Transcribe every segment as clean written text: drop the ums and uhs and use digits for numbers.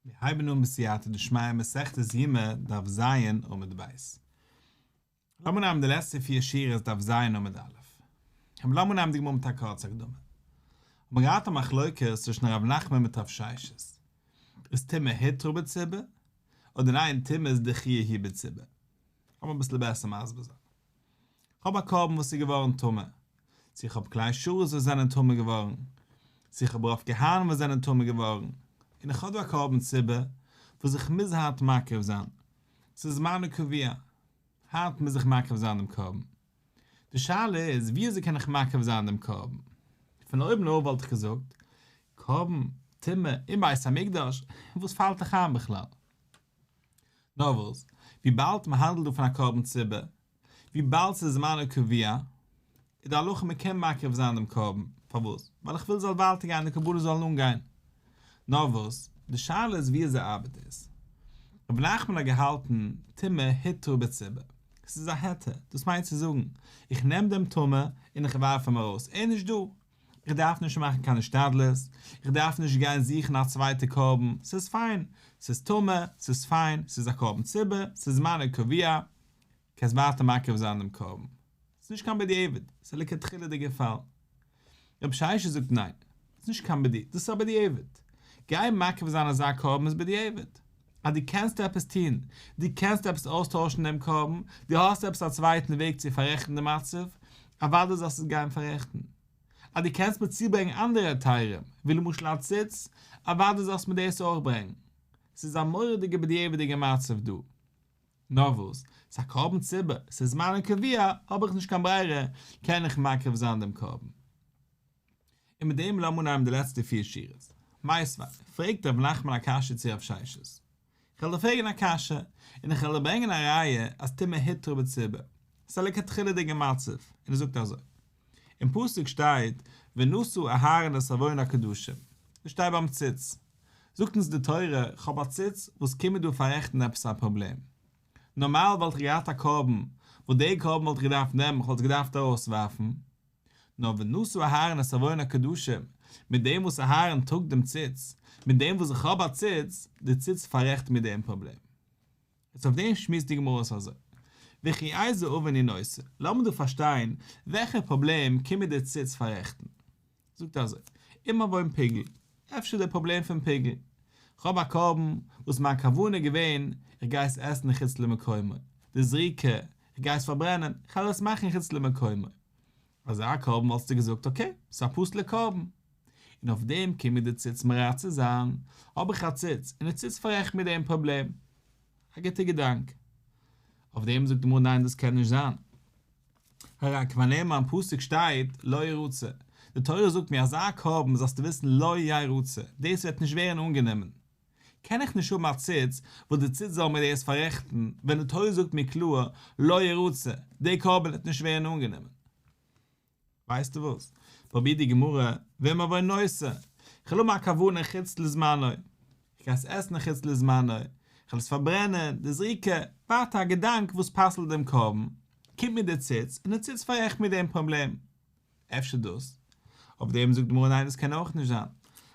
מיר הייבן אן בסייעתא דשמיא מסכת יומא דף ז עמוד ב'. לאמיר נעמען די לעצטע פיר שורות דף ז עמוד א'. אבער לאמיר נעמען די גמרא מיט א קורצע הקדמה. האט מען געהאט א מחלוקת צווישן ר' נחמן מיט ר' ששת. איז טומאה הותרה בציבור, אדער ניין טומאה איז דחויה היא בציבור. לאמיר אביסל בעסער מסביר זיין. כ'האב א קרבן וואס איז געווארן טמא, צו איך האב כלי שרת וואס זענען טמא געווארן, צו איך האב רוב כהנים וואס זענען טמא געווארן, און איך האב דא א קרבן ציבור וואס איך מוז היינט מקריב זיין, ס'איז זמנו קבוע, היינט מוז איך מקריב זיין דעם קרבן. די שאלה איז ווי אזוי קען איך מקריב זיין דעם קרבן? פון אויבן אויף וואלט איך געזאגט, קרבן טומאה אין בית המקדש, וואס פאלט דיך איין בכלל? נאר וואס, וויבאלד מען האנדלט דא פון א קרבן ציבור, וויבאלד ס'איז זמנו קבוע, איז די הלכה מען קען מקריב זיין דעם קרבן, פארוואס? ווייל איך וויל ס'זאל ווייטער גיין די קרבנות זאלן אנגיין. נאר וואס, די שאלה איז ווי אזוי ארבעט דאס? רב נחמן האט געהאלטן, טומאה הותרה בציבור. ס'איז א היתר, דאס מיינט צו זאגן, איך נעם דעם טמא און איך ווארף אים ארויס, ער איז נישט דא, איך דארף נישט מאכן קיין השתדלות, איך דארף נישט גיין זוכן א צווייטע קרבן, ס'איז פיין, ס'איז טמא, ס'איז פיין, ס'איז א קרבן ציבור, ס'איז זמנו קבוע, קענסט ווייטער מקריב זיין דעם קרבן. ס'איז נישט קיין בדיעבד, ס'איז א לכתחילה'דיגע פאל. רב ששת זאגט ניין, ס'איז נישט קיין בדיעבד, דאס איז א בדיעבד. גיין מקריב זיין אזא קרבן איז בדיעבד. אז דו קענסט עפעס טון, דו קענסט עפעס אויסטוישן דעם קרבן, דו האסט עפעס א צווייטן וועג צו פאררעכטן די מצב, אוודאי זאלסטו עס גיין פאררעכטן. אז דו קענסט מיר צוברענגען אנדערע היתרים, ווי למשל א ציץ, אוודאי זאלסטו מיר דאס אויך ברענגען. ס'איז א מורא'דיגע בדיעבד'יגע מצב דא. נאר וואס, ס'איז א קרבן ציבור, ס'איז זמנו קבוע, האב איך נישט קיין ברירה, קען איך מקריב זיין דעם קרבן. און מיט דעם לאמיר אנהייבן די לעצטע פיר שורות. מיתיבי, פרעגט ר' נחמן א קשיא צו רב ששת. כ'וועל דיר פרעגן א קשיא, און איך וועל דיר ברענגען א ראיה אז טומאה הותרה בציבור. ס'איז א לכתחילה'דיגע מצב, און ער זאגט אזוי. אין פסוק שטייט ונשא אהרן את עון הקדשים. דאס שטייט ביים ציץ. זאגט אונז די תורה, כ'האב א ציץ וואס קומט מיר דא פאררעכטן עפעס א פראבלעם. נארמאל וואלט איך געהאט א קרבן, וואס די קרבן וואלט איך געדארפט נעמען, כ'וואלט עס געדארפט ארויסווארפן. נאר ונשא אהרן את עון הקדשים, מיט דעם וואס אהרן טראגט דעם ציץ, מיט דעם וואס איך האב א ציץ, די ציץ פאררעכט מיר דעם פראבלעם. איז אויף דעם שמועסט די גמרא אויס אזוי, וכי איזה עון הוא נושא, לאמיר דא פארשטיין וועלכע פראבלעם קומט מיר די ציץ פאררעכטן. זאגט ער אזוי, אם עון פיגול, אפשר די פראבלעם פון פיגול, כ'האב א קרבן וואס מיין כוונה איז געווען איך גיי עס עסן חוץ למקומו, די זריקה, איך גיי עס פארברענען, כ'על עס מאכן חוץ למקומו. אזא קרבן וואלסטו געזאגט okay, ס'איז א פסול'ע קרבן. און אויף דעם קומט מיר די ציץ מרצה זיין, האב איך א ציץ, און די ציץ פאררעכט מיר דעם פראבלעם. א גוטע געדאנק. אויף דעם זאגט די גמרא ניין דאס קען נישט זיין. הרי כבר נאמר אין פסוק שטייט לא ירצה, די תורה זאגט מיר אזא קרבן זאלסטו וויסן לא ירצה, דאס וועט נישט ווערן אנגענומען. קען איך נישט האבן א ציץ וואס די ציץ זאל מיר דאס פאררעכטן, ווען די תורה זאגט מיר קלאר לא ירצה, די קרבן וועט נישט ווערן אנגענומען. ווייסטו וואס? פרובירט די גמרא, ואם עון נותר, כ'וועל האבן א כוונה חוץ לזמנו, כ'גיי עס עסן חוץ לזמנו, כ'וועל עס פארברענען, די זריקה, ווייטער א געדאנק וואס פסל'ט דעם קרבן, קומט מיר די ציץ, און די ציץ פאררעכט מיר דעם פראבלעם. אפשר דאס? אויף דעם זאגט די גמרא ניין דאס קען אויך נישט זיין,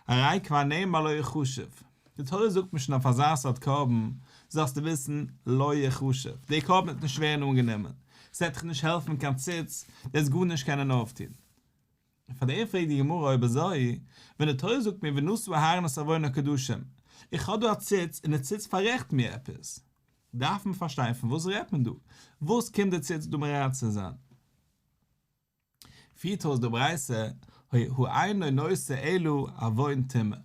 הרי כבר נאמר לא יחשב, די תורה זאגט מיר שוין אויף אזא סארט קרבן זאלסטו וויסן לא יחשב, די קרבן וועט נישט ווערן אנגענומען, ס'וועט דיך נישט העלפן קיין ציץ, דו וועסט גארנישט קענען אויפטון. און פאר דעם פרעגט די גמרא אויב אזוי, ווען די תורה זאגט מיר ונשא אהרן את עון הקדשים, איך האב דא א ציץ און די ציץ פאררעכט מיר עפעס, דארף מען פארשטיין פון וואס רעדט מען דא, וואס קומט די ציץ דא מרצה זיין? פירט אויס די ברייתא, הא אינו נושא אלא עוון טומאה,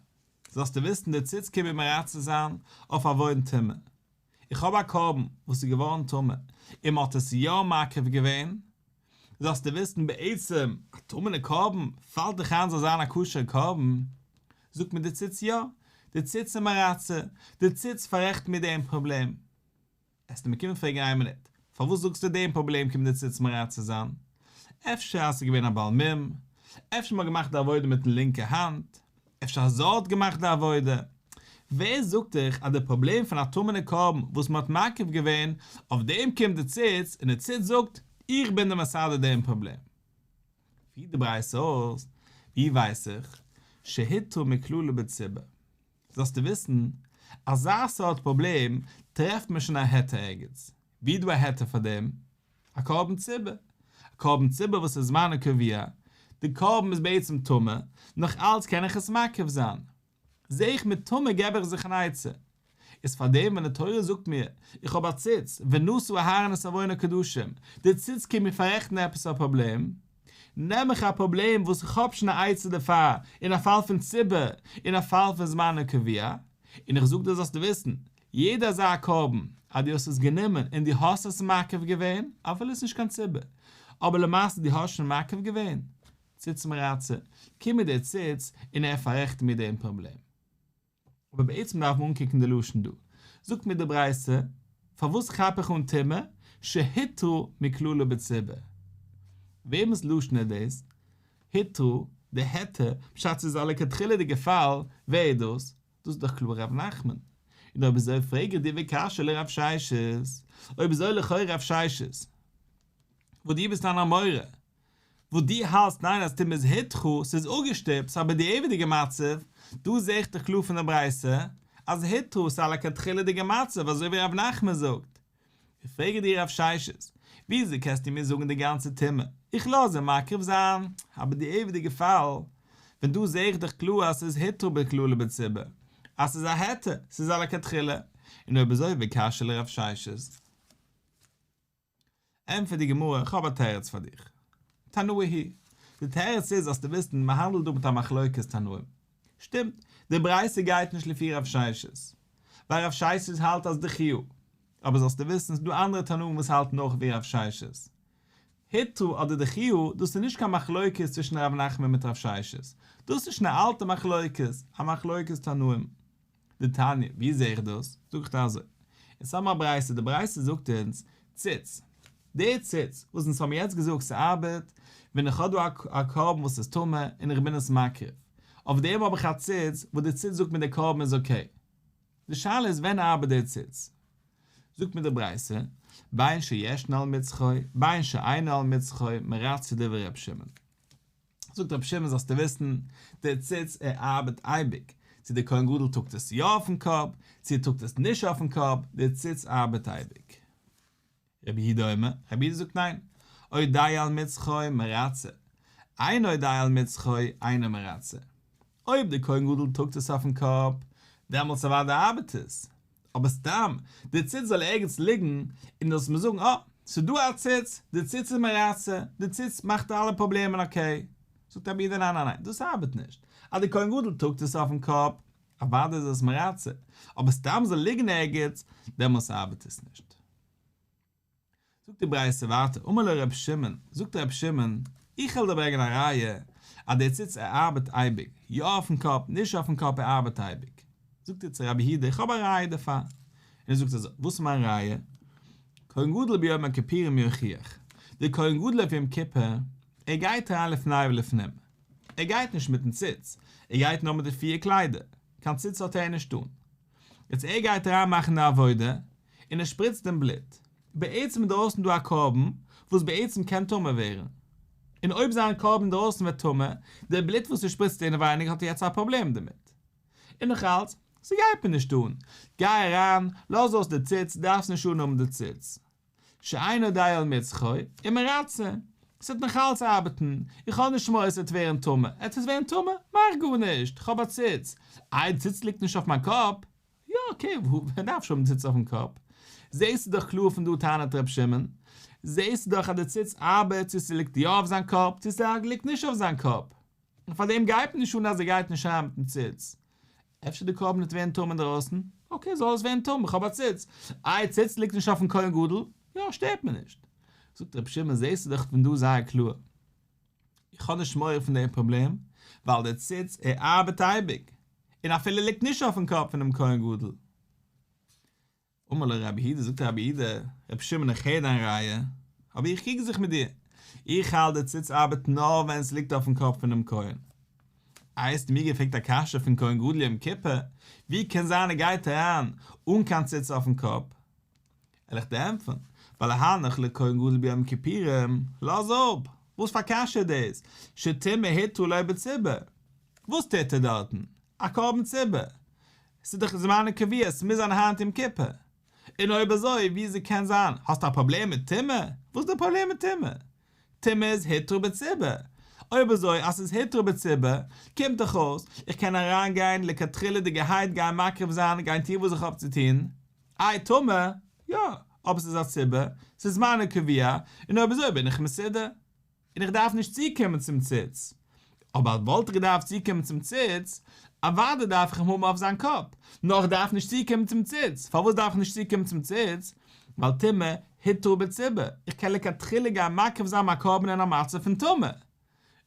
זאלסטו וויסן די ציץ קומט מיר מרצה זיין אויף עוון טומאה, איך האב א קרבן וואס איז געווארן טמא און מען האט עס יא מקריב געווען, זאלסטו וויסן בעצם א טמא'נע קרבן פאלט דיך איין זאל זיין א כשר'ע קרבן, זאגט מיר די ציץ יא, די ציץ איז מרצה, די ציץ פאררעכט מיר דעם פראבלעם. עסטו מיר קומען פרעגן איין מינוט, פארוואס זאגסטו דעם פראבלעם קומט די ציץ מרצה זיין? אפשר אז ס'איז געווען א בעל מום? אפשר מ'האט געמאכט די עבודה מיטן לינקע האנט? אפשר א זר האט געמאכט די עבודה? ווער זאגט דיך אז די פראבלעם פון א טמא'נע קרבן וואס מ'האט מקריב געווען, אויף דעם קומט די ציץ און די ציץ זאגט, איך בין די מסדר דעם פראבלעם? פירט די ברייתא אויס, ווי ווייס איך? שהותרה מקללה בציבור. זאלסטו וויסן. אזא סארט פראבלעם טרעפט מען שוין א היתר ערגעץ. ווי איז דא א היתר פאר דעם? א קרבן ציבור. א קרבן ציבור וואס איז זמנו קבוע, די קרבן איז בעצם טמא, נאך אלץ קען איך עס מקריב זיין. זע איך מיט טומאה געב איך זיך אן עצה. איז פאר דעם ווען די תורה זאגט מיר איך האב א ציץ, ונשא אהרן את עון הקדשים, די ציץ קומט מיר פאררעכטן עפעס א פראבלעם, נעם איך א פראבלעם וואס איך האב שוין א עצה דערפאר, אין א פאל פון ציבור, אין א פאל פון זמנו קבוע, און איך זאג דיר זאלסטו וויסן, יעדע אזא קרבן אז דו האסט עס גענומען און דו האסט עס מקריב געווען, אפילו עס איז נישט קיין ציבור, אבער למעשה דו האסט שוין מקריב געווען, ציץ מרצה, קומט מיר דער ציץ און ער פאררעכט מיר דעם פראבלעם. אבער בעצם דארף מען אנקוקן די לשון דא. זאגט מיר די ברייתא, פארוואס כאפ איך אן טומאה שהותרה מכללה בציבור? וועמענס לשון איז דאס? הותרה, די היתר, פשט ס'איז א לכתחילה'דיגע פאל, ווער איז דאס? דאס איז דאך קלאר ר' נחמן. און אויב אזוי פרעג איך דיר וקשיא לרב ששת, אויב אזוי לכאורה רב ששת, וואס דו ביסט אן אמורא, וואס דו האלטסט ניין אז טומאה איז הודחה, ס'איז אפגעשטופט, ס'איז א בדיעבד'יגע מצב, דא זעה איך דאך קלאר פון די ברייתא אז הותרה ס'איז א לכתחילה'דיגע מצב אזוי ווי ר' נחמן זאגט. איך פרעג דיר רב ששת, וויאזוי קענסטו מיר זאגן די גאנצע טומאה, איך לאז אים מקריב זיין, א בדיעבד'יגע פאל, ווען דא זעה איך דאך קלאר אז ס'איז הותרה מכללה בציבור, אז ס'איז א היתר, ס'איז א לכתחילה, און אויב אזוי וקשיא לרב ששת. ענטפערט די גמרא, איך האב א תירוץ פאר דיך. תנאי היא די תירוץ איז זאלסטו וויסן, מען האנדלט דא מיט א מחלוקת תנאים. שטימט, די ברייתא גייט נישט לפי רב ששת, ווייל רב ששת האלט אז דחויה. אבער זאלסטו וויסן, ס'איז דא אנדערע תנאים וואס האלטן אויך ווי רב ששת. הותרה אדער דחויה, דאס איז נישט קיין מחלוקת צווישן רב נחמן מיט רב ששת. דאס איז שוין א אלטע מחלוקת, א מחלוקת תנאים. דתניא, ווי זעה איך דאס? זאג איך דיר אזוי, אונז האבן א ברייתא, די ברייתא זאגט אונז, ציץ, די ציץ וואס אונז האבן יעצט געזאגט ס'ארבעט, ווען איך האב דא א קרבן וואס איז טמא און איך בין עס מקריב, אויף דעם האב איך א ציץ וואס די ציץ זאגט מיר די קרבן איז אקעי. די שאלה איז ווען ארבעט די ציץ? זאגט מיר די ברייתא, בין שישנו על מצחו, בין שאינו על מצחו, מרצה דברי ר' שמעון. זאגט רבי שמעון זאלסטו וויסן, דער ציץ ער ארבעט אייביג, צו דער כהן גדול טראגט עס יא אויפן קאפ, צו ער טראגט עס נישט אויפן קאפ, דער ציץ ארבעט אייביג. רבי יהודה אומר, רבי יהודה זאגט ניין, עודהו על מצחו מרצה, אין עודהו על מצחו אינו מרצה. אויב דער כהן גדול טראגט עס אויפן קאפ, דעמאלטס אוודאי ארבעט עס, אבער סתם די ציץ זאל ערגעץ ליגן און זאלסט מיר זאגן אה, ס'איז דא א ציץ, די ציץ איז מרצה, די ציץ מאכט אלע פראבלעמען אקעי. זאגט רבי יהודה ניין ניין ניין, דאס ארבעט נישט, אז די כהן גדול טראגט עס אויפן קאפ, אוודאי איז עס מרצה, אבער סתם זאל ליגן ערגעץ, דעמאלס ארבעט עס נישט. זאגט די ברייתא ווייטער, אמר לו ר' שמעון, זאגט ר' שמעון, איך וועל דיר ברענגען א ראיה אז דער ציץ ער ארבעט אייביג, יא אויפן קאפ, נישט אויפן קאפ ער ארבעט אייביג. זאגט ער צו רבי יהודה, איך האב א ראיה דערפאר. און ער זאגט אזוי, וואס איז מיין ראיה? כהן גדול ביום הכיפורים יוכיח, דער כהן גדול אויף יום כיפור, ער גייט אריין לפני ולפנים, ער גייט נישט מיטן ציץ, ער גייט נאר מיט די פיר קליידער, קיין ציץ האט ער נישט אן. יעצט ער גייט אריין מאכן די עבודה, און ער שפריצט דעם בלוט, בעצם אינדרויסן דא א קרבן וואס בעצם קען טמא ווערן, און אויב זיין קרבן אינדרויסן ווערט טמא, די בלוט וואס ער שפריצט אינעווייניג האט ער יעצט א פראבלעם דערמיט. און נאך אלץ, ס'גייט מיר נישט אן, גיי אריין, לאז אויס די ציץ, דארפסט נישט אנהאבן די ציץ. שאין עודהו על מצחו, ומרצה, ס'וועט נאך אלץ ארבעטן, איך האב נישט מורא ס'וועט ווערן טמא, עט עס ווערן טמא, מאכט גארנישט, כ'האב א ציץ, איי די ציץ ליגט נישט אויף מיין קאפ, יא אקעי, ווער דארף שוין האבן ציץ אויפן קאפ, זעהסטו דאך קלאר פון דא טענה'ט ר' שמעון, זעהסטו דאך אז די ציץ ארבעט צו ס'ליגט יא אויף זיין קאפ צו ס'ליגט נישט אויף זיין קאפ, און פאר דעם גייט מיר נישט אן אז ער גייט נישט אריין מיטן ציץ. אפשר די קרבן וועט ווערן טמא אינדערויסן? אקעי זאל עס ווערן טמא, איך האב א ציץ. איי ציץ ליגט נישט אויפן כהן גדול? יא שטערט מיר נישט. זאגט רבי שמעון זעסטו דאך פון דא זייער קלאר, איך האב נישט מורא פון דעם פראבלעם, ווייל דער ציץ ער ארבעט אייביג, און אפילו ליגט נישט אויפן קאפ פונעם כהן גדול. אמר לו רבי יהודה, זאגט רבי יהודה, רבי שמעון איך הער דיין ראיה, אבער איך קריג זיך מיט דיר, איך האלט די ציץ ארבעט נאר ווען עס ליגט אויפן קאפ פונעם כהן. איי האסט מיר געפרעגט א קשיא פון כהן גדול יום כיפור, ווי קען זיין ער גייט אריין אן קיין ציץ אויפן קאפ? וועל איך דיר ענטפערן, ווייל הנך לכהן גדול ביום כיפורים, לאז אפ, וואס פאר קשיא איז דאס, שטומאה הותרה לו בציבור, וואס טוט ער דארטן? א קרבן ציבור. ס'איז דאך זמנו קבוע, ס'מוז זיין היינט יום כיפור. און אויב אזוי וויאזוי קען זיין? האסט א פראבלעם מיט טומאה? וואס איז די פראבלעם מיט טומאה? טומאה איז הותרה בציבור. אויב אזוי אז ס'איז הותרה בציבור, קומט דאך אויס איך קען אריין גיין לכתחילה'דיגערהייט גיין מקריב זיין גיין טון וואס איך האב צו טון. איי טמא? יא, אבער ס'איז א ציבור, ס'איז זמנו קבוע, און אויב אזוי בין איך מסודר. און איך דארף נישט צוקומען צום ציץ. אבער וואלט איך געדארפט צוקומען צום ציץ, אוודאי דארף איך אים האבן אויף זיין קאפ, נאר איך דארף נישט צוקומען צום ציץ. פארוואס דארף איך נישט צוקומען צום ציץ? ווייל טומאה הותרה בציבור, איך קען לכתחילה גיין מקריב זיין מיין קרבן אין א מצב פון טומאה,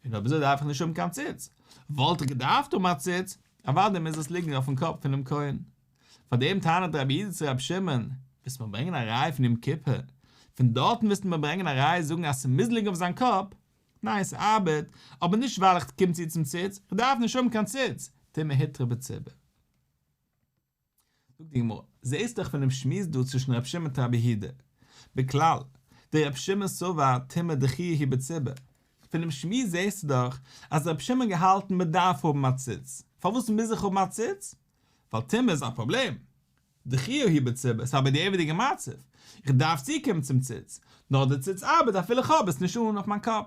און אויב אזוי דארף איך נישט האבן קיין ציץ. וואלט איך געדארפט האבן א ציץ, אוודאי מוז עס ליגן אויפן קאפ פונעם כהן. פאר דעם טענה'ט רבי יהודה צו רבי שמעון, ווילסט מיר ברענגען א ראיה פון יום כיפור? פון דארטן ווילסטו מיר ברענגען א ראיה זאגן אז ס'מוז ליגן אויף זיין קאפ? ניין ס'ארבעט, אבער נישט ווייל איך קום צו צום ציץ, איך דארף נישט האבן קיין ציץ, טומאה הותרה בציבור. זאגט די גמרא, זעסט דאך פונעם שמועס דא צווישן רבי שמעון מיט רבי יהודה, בכלל, דרבי שמעון סבר טומאה דחויה היא בציבור, פונעם שמועס זעסטו דאך אז רבי שמעון געהאלטן מ'דארף האבן א ציץ, פארוואס מוז איך האבן א ציץ? ווייל טומאה איז א פראבלעם. דחויה היא בציבור, ס'איז א בדיעבד'יגע מצב. איך דארף צוקומען צום ציץ. נאר די ציץ ארבעט אפילו איך האב עס נישט אן אויף מיין קאפ.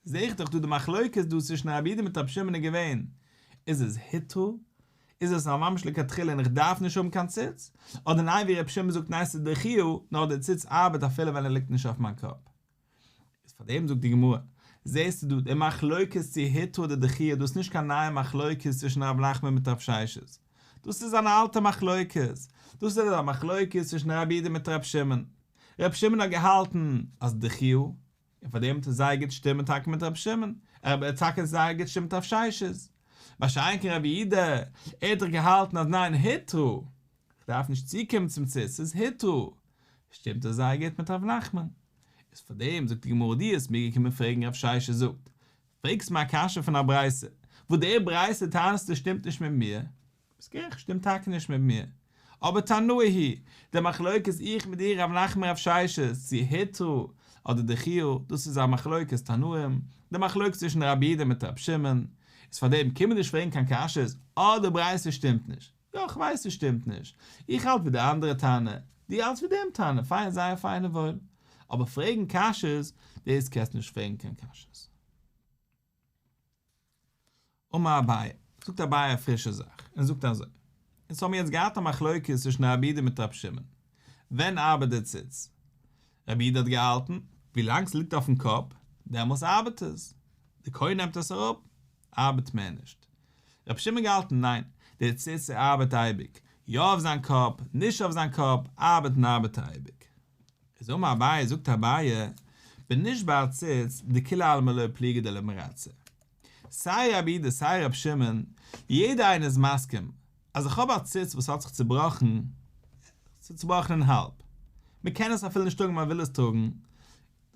זעה איך דאך דא די מחלוקת דא צווישן רבי יהודה מיט רבי שמעון איז געווען, איז עס הותרה? איז עס א ממש לכתחילה און איך דארף נישט האבן קיין ציץ? אדער ניין ווי רבי שמעון זאגט ניין ס'איז דחויה, נאר די ציץ ארבעט אפילו ווען ער ליגט נישט אויף מיין קאפ. איז פאר דעם זאגט די גמרא, זעסטו דא די מחלוקת צו הותרה אדער דחויה, דאס איז נישט קיין נייע מחלוקת צווישן רב נחמן מיט רב ששת, דאס איז אן אלטע מחלוקת, דאס איז א מחלוקת צווישן רבי יהודה מיט רבי שמעון, רבי שמעון האט געהאלטן אז דחויה, און פאר דעם האט ער זייער גוט שטימען טאקע מיט רבי שמעון, ער האט טאקע זייער גוט שטימען מיט רב ששת, מה שאין כן רבי יהודה, ער האט דאך געהאלטן אז ניין הותרה, כ'דארף נישט צוקומען צום ציץ, ס'איז הותרה, שטימט עס זייער גוט מיט ר' נחמן. איז פאר דעם זאגט די גמרא דו האסט מיר געקומען פרעגן רב ששת זאגט, פרעגסט מיר א קשיא פון א ברייתא, וואס די ברייתא טענה'סטו שטימט נישט מיט מיר, ביסט גערעכט שטימט טאקע נישט מיט מיר, אבער תנאי היא, די מחלוקת איך מיט דיר ר' נחמן רב ששת צו הותרה אדער דחויה, דאס איז א מחלוקת תנאים, די מחלוקת צווישן רבי יהודה מיט רבי שמעון, איז פאר דעם קום מיר נישט פרעגן קיין קשיות, אה די ברייתא שטימט נישט. יא כ'ווייס ס'שטימט נישט, איך האלט ווי די אנדערע תנא, דו האלטסט ווי דעם תנא, פיין זייער פיין און וואויל, אבער פרעגן קשיות, דאס קענסטו נישט פרעגן קיין קשיות. אמר אביי, זאגט אביי א פרישע זאך, און זאגט אזוי, אונז האבן יעצט געהאט א מחלוקת צווישן רבי יהודה מיט רבי שמעון, ווען ארבעט די ציץ? רבי יהודה האט געהאלטן, ווילאנג ס'ליגט אויפן קאפ, דעמאלס ארבעט עס, די כהן נעמט עס אראפ, ארבעט מער נישט. רבי שמעון געהאלטן ניין, דער ציץ ארבעט אייביג, יא אויף זיין קאפ, נישט אויף זיין קאפ, ארבעטן ארבעט ער אייביג. איז אמר אביי, זאגט אביי, בנשבר הציץ דכולי עלמא לא פליגי דלא מרצה. סיי רבי יהודה סיי רבי שמעון, יעדער איינער איז מסכים אז איך האב א ציץ וואס האט זיך צובראכן, ס'איז צובראכן אין האלב, מ'קען עס אפילו נישט טראגן מען וויל עס טראגן,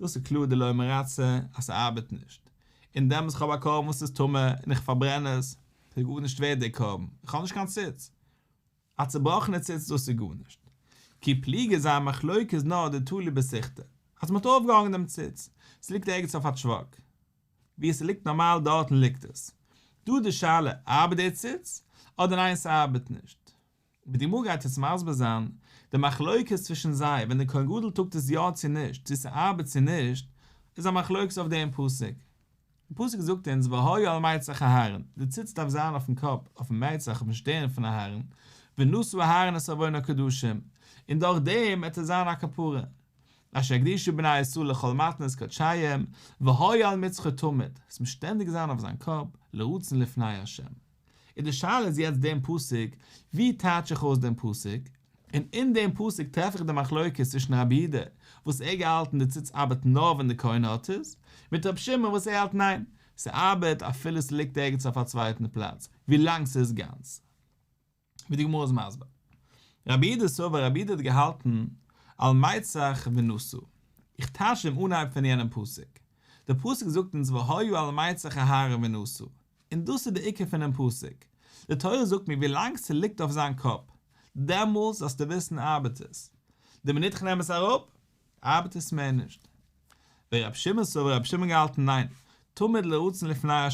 דאס איז קלאר דלא מרצה אז ס'ארבעט נישט, און דעמאלס איך האב א קרבן וואס איז טמא און איך פארברען עס, ס'איז גארנישט ווערט דער קרבן, איך האב נישט קיין ציץ. א צובראכענע ציץ דאס איז גארנישט. כי פליגי זייער מחלוקת איז נאר דתלי בסיכתא, אז מ'האט אויפגעהאנגען דעם ציץ, ס'ליגט ערגעץ אויף א טשוואק, ווי עס ליגט נארמאל דארטן ליגט עס. דא איז די שאלה, ארבעט דער ציץ, אדער ניין ס'ארבעט נישט. ווי די גמרא גייט יעצט מסביר זיין די מחלוקת צווישן זיי ווען דער כהן גדול טראגט עס יא צו נישט, צו ס'ארבעט צו נישט, איז א מחלוקת אויף דעם פסוק. די פסוק זאגט אונז והיה על מצח אהרן, די ציץ דארף זיין אויפן קאפ, אויפן מצח, אויפן שטערן פון אהרן, ונשא אהרן את עון הקדשים, און דורך דעם וועט עס זיין א כפרה. אשר יקדישו בני ישראל לכל מתנות קדשיהם, והיה על מצחו תמיד, עס מוז שטענדיג זיין אויף זיין קאפ, לרצון לפני ה'. און די שאלה איז יעצט דעם פסוק, ווי טייטש איך אויס דעם פסוק? און אין דעם פסוק טרעף איך די מחלוקת צווישן רבי יהודה וואס ער געהאלטן די ציץ ארבעט נאר ווען די כהן האט עס, מיט רבי שמעון וואס ער האלט ניין, ס'ארבעט אפילו ס'ליגט ערגעץ אויף א צווייטן פלאץ, ווילאנג ס'איז גאנץ. ווי די גמרא איז מסביר. רבי יהודה סבר רבי יהודה האט געהאלטן על מצח ונשא. איך טייטש דעם אנהייב פון יענעם פסוק. דער פסוק זאגט אונז והיה על מצח אהרן ונשא. און דאס איז די עיקר פונעם פסוק. די תורה זאגט מיר ווילאנג ס'ליגט אויף זיין קאפ, דעמאלס זאלסטו וויסן ארבעט עס. די מינוט כ'נעם עס אראפ, ארבעט עס מער נישט. ורבי שמעון סבר רבי שמעון געהאלטן ניין, תמיד לרצון לפני ה',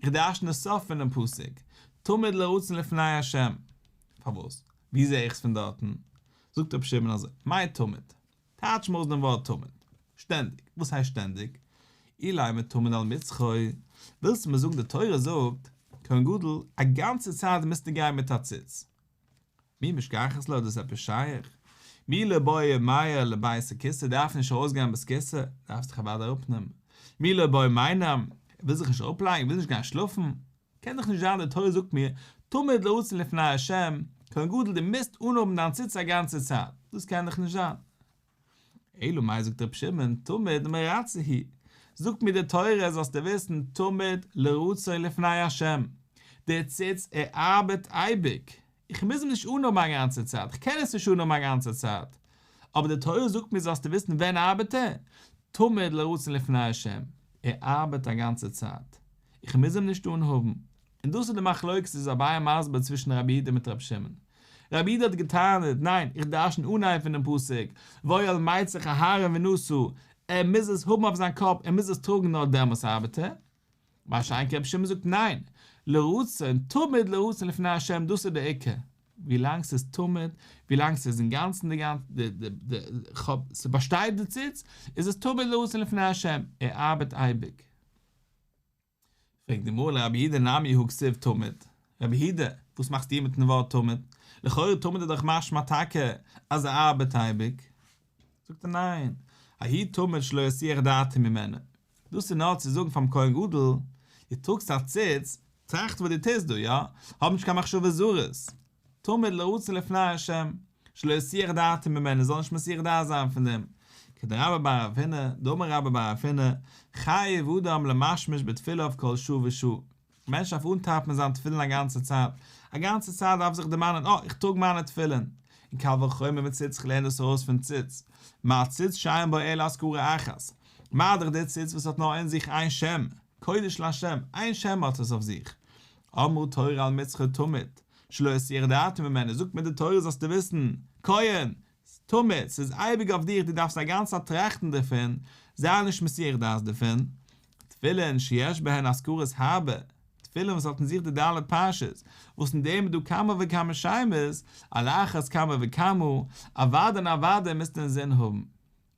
איך דרש'ן די סוף פונעם פסוק, תמיד לרצון לפני ה'. פארוואס? ווי זע איך עס פון דארטן? זאגט רבי שמעון אזוי, מאי תמיד? טייטש מיר אויס דעם ווארט תמיד. שטענדיג. וואס הייסט שטענדיג? אילימא תמיד על מצחו, ווילסטו מיר זאגן די תורה זאגט, כהן גדול, א גאנצע צייט מוזטו גיין מיט א ציץ. מי משכחת לה, דאס איז עפעס שייך? מי לא בעי מיעל לבית הכסא, דארף נישט ארויסגיין בית כסא, דארפסט דיך אוודאי אראפנעמען. מי לא בעי מינם, ער וויל זיך נישט אראפלייגן, ער וויל נישט גיין שלאפן. קען דאך נישט זיין די תורה זאגט מיר, תמיד לרצון לפני ה', כהן גדול דו מוזט אנהאבן דיין ציץ א גאנצע צייט, דאס קען דאך נישט זיין. אלא מאי זאגט רבי שמעון, תמיד מרצה הוא, זאגט מיר די תורה זאלסטו וויסן תמיד לרצון לפני ה', דער ציץ ער ארבעט אייביג, איך מוז אים נישט אנהאבן א גאנצע צייט, איך קען עס נישט אנהאבן א גאנצע צייט, אבער די תורה זאגט מיר זאלסטו וויסן ווען ארבעט ער? תמיד לרצון לפני ה', ער ארבעט א גאנצע צייט, איך מוז אים נישט אנהאבן. און דאס איז די מחלוקת איז אביי מסביר צווישן רבי יהודה מיט רבי שמעון. רבי יהודה האט געטענה'ט, ניין, איך דרש'ן אנהייב פונעם פסוק, והיה על מצח אהרן ונשא, ער מוז עס האבן אויף זיין קאפ, ער מוז עס טראגן נאר דעמאלס ארבעט ער. מה שאין כן רבי שמעון זאגט ניין, לרצון, תמיד לרצון לפני ה', דאס איז דער עיקר. ווילאנג ס'איז תמיד, ווילאנג ס'איז אינגאנצן די גאנצע, די די די, ס'באשטייט די ציץ, איז עס תמיד לרצון לפני ה', ער ארבעט אייביג. פרעגט די גמרא לרבי יהודה נמי הא כתיב תמיד, רבי יהודה, וואס מאכסטו מיטן ווארט תמיד? לכאורה תמיד איז דאך משמע טאקע אז ער ארבעט אייביג. זאגט ער ניין, ההוא תמיד שלא יסיח דעתו ממנו, דאס איז נאר צו זאגן פאר'ן כהן גדול, דו טראגסט א ציץ, טראכט וואס דו טוסט דא, יא? האב נישט קיין מחשבות זרות. תמיד לרצון לפני ה', שלא יסיח דעתו ממנו, זאל נישט מסיח דעת זיין פון דעם, כדרבה בר רב הונא, דאמר רבה בר רב הונא, חייב אדם למשמש בתפיליו כל שעה ושעה, א מענטש דארף אנטאפן זיין תפילין א גאנצע צייט, א גאנצע צייט דארף זיך דערמאנען, אה, איך טראג מיינע תפילין, און קל וחומר מציץ, כ'לערן דאס ארויס פון ציץ, מה ציץ שאין בו אלא אזכרה אחת, מה דאך דער ציץ וואס האט נאר אין זיך איין שם, קודש לה', איין שם האט עס אויף זיך, אמרה תורה על מצחו תמיד, שלא יסיח דעתו ממנו, זאגט מיר די תורה זאלסטו וויסן, כהן, תמיד, ס'איז אייביג אויף דיך, דו דארפסט א גאנצע צייט טראכטן דערפון, זיי נישט מסיח דעת דערפון. תפילין שיש בהן אזכרות הרבה, תפילין וואס האט אין זיך די ד' פרשות, וואס אין דעם איז דא כמה וכמה שמות, על אחת כמה וכמה, אוודאי און אוודאי מוזטו אינזין האבן.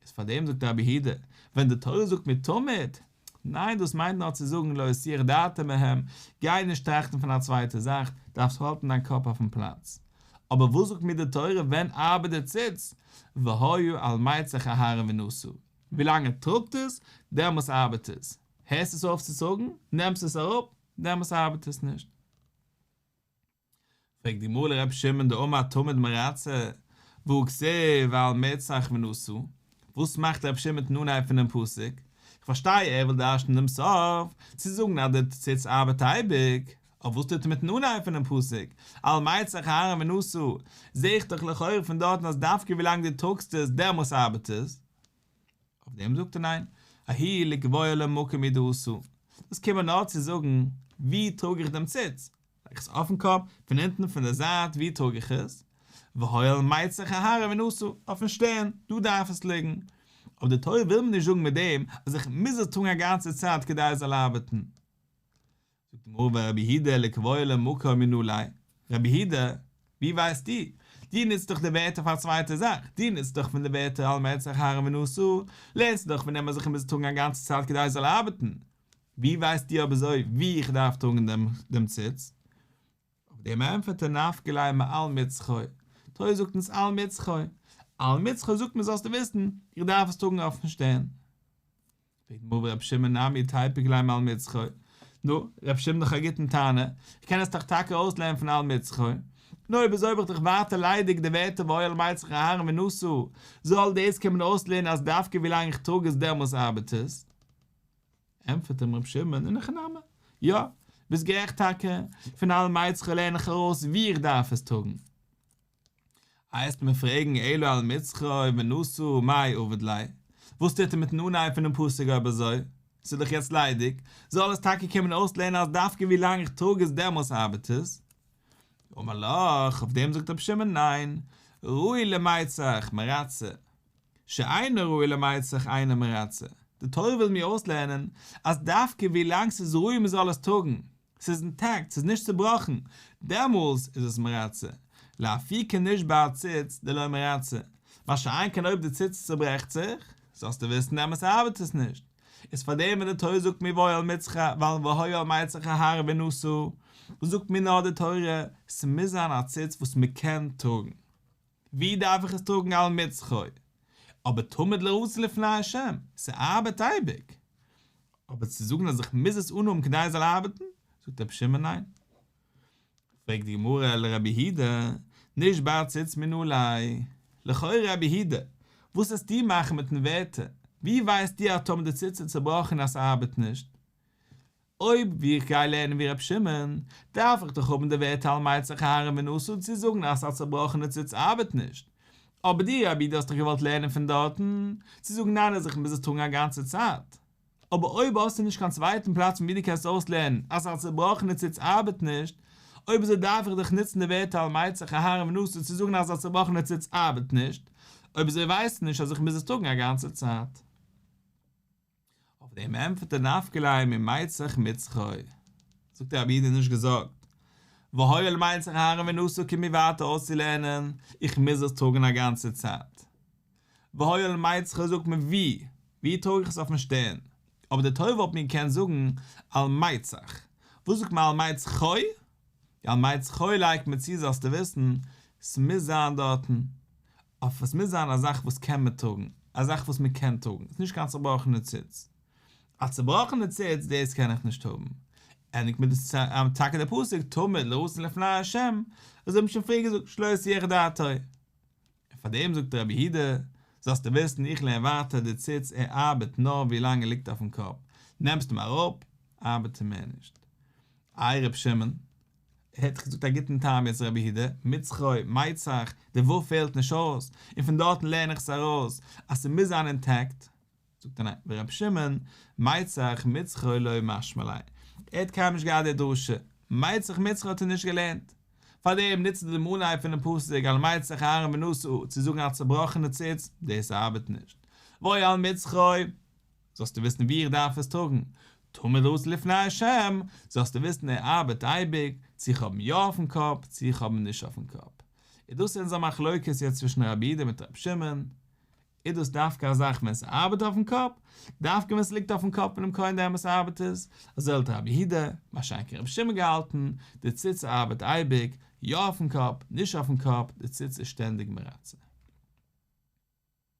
איז פאר דעם זאגט רבי יהודה, ווען די תורה זאגט מיר תמיד, ניין דאס מיינט נאר צו זאגן לא יסיח דעתו מהם, גיי נישט טראכטן פון א צווייטע זאך, דארפסט האלטן דיין קאפ אויפן פלאץ. אבער וואס זאגט מיר די תורה ווען ארבעט די ציץ? והיה על מצח אהרן ונשא, ווילאנג ער טראגט עס, דעמאלס ארבעט עס, הערסט עס אויף צו טראגן, נעמסט עס אראפ, דעמאלס ארבעט עס נישט. פרעגט די גמרא לר' שמעון דאמר תמיד מרצה, והא כתיב ועל מצח ונשא, וואס מאכט ר' שמעון מיטן אנהייב פונעם פסוק? כ'פארשטיי ער וויל דרש'נען דעם סוף, צו זאגן אז די ציץ ארבעט אייביג, אבער וואס טוט ער מיטן אנהייב פונעם פסוק, על מצח אהרן ונשא, זעה איך דאך לכאורה פון דארטן אז דווקא ווילאנג דו טראגסט עס דעמאלס ארבעט עס. אויף דעם זאגט ער ניין, ההוא לקבוע לו מקום הוא דאתא, דאס קומט מיר נאר צו זאגן ווי טראג איך דעם ציץ, לייג איך עס אויפן קאפ, פון אונטן פון די זייט, ווי טראג איך עס? והיה על מצח אהרן ונשא, אויפן שטערן, דא דארף עס ליגן. אבער די תורה וויל מיר נישט זאגן מיט דעם אז איך מוז עס טראגן א גאנצע צייט כדי עס זאל ארבעטן. זאגט די גמרא ורבי יהודה לקבוע לו מקום מנא ליה, רבי יהודה, ווי ווייסטו? דו נוצט דאך די ווערטער פאר א צווייטע זאך, דו נוצט דאך פון די ווערטער על מצח אהרן ונשא, לערנסטו דאך פון דעם אז איך מוז עס טראגן א גאנצע צייט כדי עס זאל ארבעטן, ווי ווייסטו אויב אזוי ווי איך דארף טראגן דעם ציץ? אויף דעם ענטפערט ער נפקא ליה מעל מצחו, תורה זאגט אונז על מצחו, על מצחו זאגט מען זאלסטו וויסן, איך דארף עס טראגן אויפן שטערן. פרעגט די גמרא ורבי שמעון נמי תיפוק ליה מעל מצחו, נו, רבי שמעון דאך א גוטן טענה, איך קען עס דאך טאקע אויסלערנען פון על מצחו, נו אויב אזוי האב איך דאך ווייטער ליידיג די ווערטער והיה על מצח אהרן ונשא, זאל דאס קומען אויסלערנען אז דווקא ווילאנג איך טראג עס דעמאלס ארבעט עס? ענטפערט אים רבי שמעון, אין הכי נמי, יא, ביסט גערעכט טאקע, פון על מצחו לערן איך ארויס ווי איך דארף עס טראגן. וועסט מיר פרעגן אלא על מצחו ונשא מאי עביד ליה, וואס טוט ער מיטן אנהייב פונעם פסוק אויב אזוי? ס'איז דאך יעצט ליידיג, זאל עס טאקע קומען אויסלערנען אז דווקא ווי לאנג איך טראג עס דעמאלס ארבעט עס? אמר לך, אויף דעם זאגט רבי שמעון ניין, ראוי למצח מרצה, שאינו ראוי למצח אינו מרצה, די תורה וויל מיר אויסלערנען אז דווקא ווי לאנג ס'איז ראוי מ'זאל עס טראגן, ס'איז אינטעקט, ס'איז נישט צובראכן, דעמאלס איז עס מרצה. לאפוקי נשבר ציץ דלא מרצה, מה שאין כן אויב די ציץ צוברעכט זיך, זאלסטו וויסן דעמאלטס ארבעט עס נישט. איז פארדעם ווען די תורה זאגט מיר והיה על מצח והיה על מצח אהרן ונשא, זאגט מיר נאר די תורה, ס'מוז זיין א ציץ וואס מ'קען טראגן. ווי דארף איך עס טראגן על מצחו? אבער תמיד לרצון לפני ה', ס'ארבעט אייביג. אבער צו זאגן אז איך מוז עס אנהאבן כדי עס זאל ארבעטן, זאגט רבי שמעון ניין. פרעגט די גמרא לרבי יהודה, נשבר ציץ מנא ליה, לכאורה רבי יהודה, וואס וועסטו מאכן מיטן ווערטער, ווי ווייסטו אז טאמער די ציץ איז צובראכן אז ס'ארבעט נישט? אויב ווי איך גיי לערנען ווי רבי שמעון, דארף איך דאך האבן די ווערטער על מצח אהרן ונשא צו זאגן אז א צובראכענע ציץ ארבעט נישט. אבער דו רבי יהודה האסט דאך געוואלט לערנען פון דארטן, צו זאגן ניין אז איך מוז עס טראגן א גאנצע צייט. אבער אויב האסטו נישט קיין צווייטן פלאץ פון ווי דו קענסט אויסלערנען אז א צובראכענע ציץ ארבעט נישט, אויב אזוי דארף איך דאך נוצן די ווערטער על מצח אהרן ונשא צו זאגן אז א צובראכענע ציץ ארבעט נישט, אויב אזוי ווייסטו נישט אז איך מוז עס טראגן א גאנצע צייט. אויף דעם ענטפערט ער נפקא ליה ממצח מצחו. זאגט ער רבי יהודה נישט געזאגט והיה על מצח אהרן ונשא קומט מיר ווייטער אויסצולערנען איך מוז עס טראגן א גאנצע צייט. והיה על מצחו זאגט מען ווי? ווי טראג איך עס אויפן שטערן? אבער די תורה וואלט מיר געקענט זאגן על מצח. וואס זאגט מען על מצחו? על מצחו לייגט מען צו זאלסטו וויסן ס'מוז זיין דארטן אויף עס מוז זיין א זאך וואס קען מען טראגן, א זאך וואס מען קען טראגן, עס איז נישט קיין צובראכענע ציץ. א צובראכענע ציץ דאס קען איך נישט האבן. ענדיגט מיט דאס טאקע דער פסוק תמיד לרצון לפני ה', אזוי האט מען שוין פריער געזאגט שלא יסיח דעתו. און פאר דעם זאגט רבי יהודה, זאלסטו וויסן איך לערן ווייטער די ציץ ער ארבעט נאר ווי לאנג ער ליגט אויפן קאפ, נעמסט אים אראפ, ארבעט ער מער נישט. איי ר' שמעון, ער האט דאך געזאגט א גוטן טעם יעצט רבי יהודה, מצחו, מצח, די ו' פעלט נישט אויס, און פון דארטן לערן איך עס ארויס אז ס'מוז זיין אינטעקט. זאגט ער ניין, ורבי שמעון, מצח, מצחו לא משמע ליה, ער האט קיינמאל נישט געהאט די דרשה, מצח מצחו האט ער נישט געלערנט. פארדעם נוצט ער דעם אנהייב פונעם פסוק על מצח אהרן ונשא צו זאגן א צובראכענע ציץ, דאס ארבעט נישט. והיה על מצחו. זאלסטו וויסן וואו איך דארף עס טראגן, תמיד לרצון לפני השם, זאלסטו וויסן ער ארבעט אייביג, צו איך האב אים יא אויפן קאפ, צו איך האב אים נישט אויפן קאפ. איז דאס אונזער מחלוקת יעצט צווישן רבי יהודה מיט רבי שמעון, איז דאס דווקא א זאך ווען ס'ארבעט אויפן קאפ, דווקא ווען ס'ליגט אויפן קאפ פונעם כהן דעמאלס ארבעט עס, אזוי האלט רבי יהודה, מה שאין כן רבי שמעון געהאלטן, די ציץ ארבעט אייביג, יא אויפן קאפ, נישט אויפן קאפ, די ציץ איז שטענדיג מרצה.